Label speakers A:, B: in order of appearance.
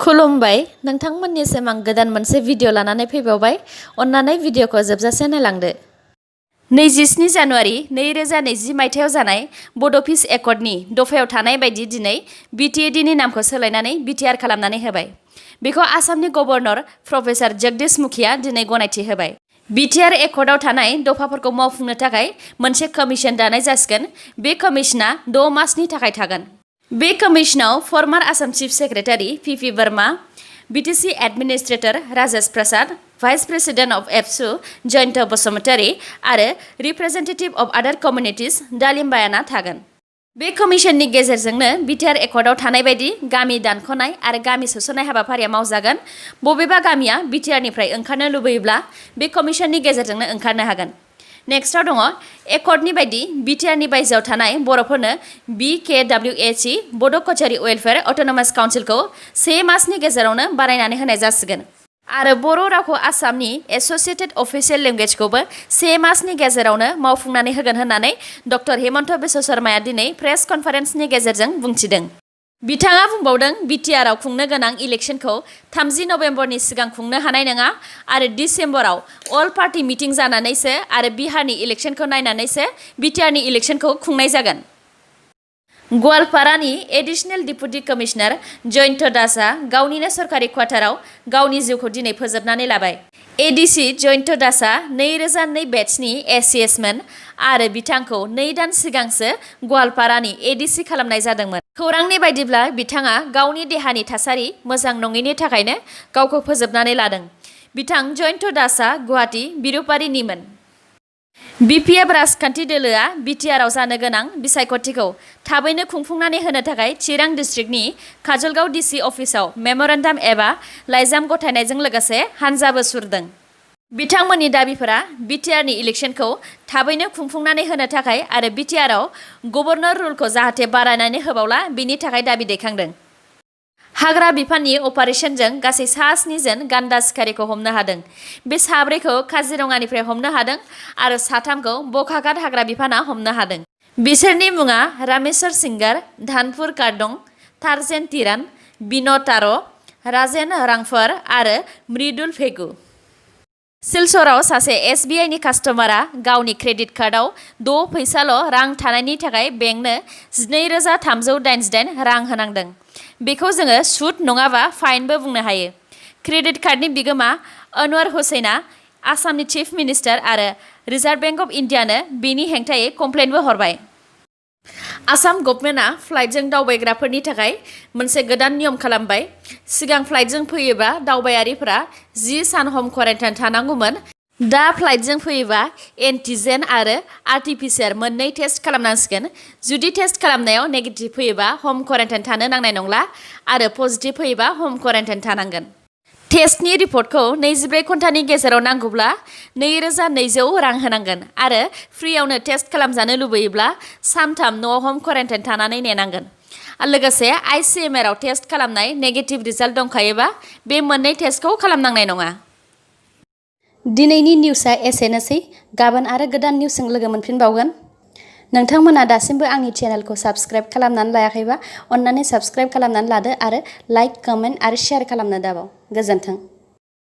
A: खुलुमबाय नोंथांमोननिसिम आं गोदान मोनसे भिडिअ लानानै फैबावबाय। अन्नानै भिडिअखौ जोबजासे नायलांदो। 27 जानुवारि 2020 मायथाइयाव जानाय बड' पिस एकर्डनि दफायाव थानाय बायदि दिनै बिटिएडिनि नामखौ सोलायनानै बिटिआर खालामनानै होबाय। बेखौ आसामनि गभर्नर प्रफेसार जगदीश मुखिया दिनै गनायथि होबाय। बिटिआर एकर्डआव थानाय दफाफोरखौ मावफुंनो थाखाय मोनसे कमिसन दानाय जासिगोन। बे कमिसना 6 मासनि थाखाय थागोन। बे कमिसनाव former Assam chief secretary PP Verma, BTC administrator Rajesh Prasad, vice president of ABSU Jayanta Basumatary आरो रिप्रेजेन्टेटिभ अफ आदार कमिउनिटिज दालिम बायाना थागोन। बे कमिसननि गेजेरजोंनो बिटिआर एकर्डआव थानाय बायदि गामि दानख'नाय आरो गामि सोसननाय हाबाफारिया मावजागोन। बबेबा गामिया बिटिआरनिफ्राय ओंखारनो लुबैयोब्ला बे कमिसननि गेजेरजोंनो ओंखारनो हागोन। नेक्स्टआव दङ एकर्डनि बायदि बिटिआरनि बायजोआव थानाय बर'फोरनो BKWAC बड' कचारी वेलफेयार अट'नमास काउन्सिलखौ 1 मासनि गेजेरावनो बानायनानै होनाय जासिगोन। आरो बर' रावखौ आसामनि एस'सिएटेड अफिसियेल लेंगुवेजखौबो 1 मासनि गेजेरावनो मावफुंनानै होगोन होननानै डक्टर हेमन्त बिश्व शर्माया दिनै प्रेस कनफारेन्सनि गेजेरजों बुंथिदों। बिथाङा बुंबावदों बिटिआरआव खुंनो गोनां इलेक्सनखौ 30 नभेम्बरनि सिगां खुंनो हानाय नङा आरो डिसेम्बराव अल पार्टी मिटिं जानानैसो आरो बिहारनि इलेक्सनखौ नायनानैसो बिटिआरनि इलेक्सनखौ खुंनाय जागोन। गवालपारानि एडिशनेल डिपुटि कमिशनार जयन्त दासआ गावनिनो सरकारि क्वार्टाराव गावनि जिउखौ दिनै फोजोबनानै लाबाय। एडिसि जयन्त दासआ 2002 बेट्सनि एसिएसमोन आरो बिथांखौ 2 दान सिगांसो गवालपारानि एडिसि खालामनाय जादोंमोन। खौरांनि बायदिब्ला बिथाङा गावनि देहानि थासारि मोजां नङिनि थाखायनो गावखौ फोजोबनानै लादों। बिथां जयन्त दासआ गुवाहाटी बिरुपारिनिमोन। बिपिएफ राजखान्थि दोलोआ बिटिआरआव जानो गोनां बिसायख'थिखौ थाबैनो खुंफुंनानै होनो थाखाय चिरां डिस्ट्रिक्टनि काजलगाव डिसि अफिसाव मेम'रेन्डाम एबा लाइजाम गथायनायजों लोगोसे हानजाबो सुरदों। बिथांमोननि दाबिफोरा बिटिआरनि इलेक्सनखौ थाबैनो खुंफुंनानै होनो थाखाय आरो बिटिआरआव गभर्नर रुलखौ जाहाथे बारायनानै होबावला बिनि थाखाय दाबि दैखांदों। हाग्रा बिफाननि अपारेशनजों गासै 7 जन गान्दा सिखारिखौ हमनो हादों। बे 4खौ काजिरङानिफ्राय हमनो हादों आरो 3खौ बखाघाट हाग्रा बिफाना हमनो हादों। बिसोरनि मुङा रामेश्वर सिंगार, धानपुर कार्डं, टार्जेन तिरान, बिन'द तार', राजेन रांफर आरो मृदुल फेगु। सिलचराव सासे एसबिआइनि कास्टमारआ गावनि क्रेडिट कार्डआव 6 फैसाल' रां थानायनि थाखाय बेंकनो 12,388 रां होनांदों। बेखौ जोङो सुद नङाबा फाइनबो बुंनो हायो। क्रेडिट कार्डनि बिगोमा अनवार हुसैना आसामनि चिफ मिनिस्टार आरो रिजार्भ बेंक अफ इन्डियानो बेनि हेंथायै कमप्लेनबो हरबाय। आसाम गभर्नमेन्टआ फ्लाइटजों दावबायग्राफोरनि थाखाय मोनसे गोदान नियम खालामबाय। सिगां फ्लाइटजों फैयोबा दावबायारिफोरा 10 सान हम क्वारेन्टाइन थानांगौमोन। दा फ्लाइटजों फैयोबा एन्टिजेन आरो आरटिपिसिआर मोननै टेस्ट खालामनांसिगोन। जुदि टेस्ट खालामनायाव नेगेटिभ फैयोबा हम क्वारेन्टाइन थानो नांनाय नंला आरो पजिटिभ फैयोबा हम क्वारेन्टाइन थानांगोन। टेस्टनि रिपर्टखौ 24 घन्टानि गेजेराव नांगौब्ला 2200 रां होनांगोन आरो फ्रियावनो टेस्ट खालामजानो लुबैयोब्ला 3 सान न'आव हम क्वारेन्टाइन थानानै नेनांगोन। लोगोसे आइसिएमआरआव टेस्ट खालामनाय नेगेटिभ रिजाल्ट दंखायोबा बे मोननै टेस्टखौ खालामनांनाय नङा। दिनैनि निउसआ एसेनोसै। गाबोन आरो गोदान निउसजों लोगो मोनफिनबावगोन। नोंथांमोना दासिमबो आंनि चेनेलखौ साबस्क्राइब खालामनानै लायाखैबा अन्नानै साबस्क्राइब खालामनानै लादो आरो लाइक, कमेन्ट आरो शेयार खालामनो दाबाव। गोजोन्थों।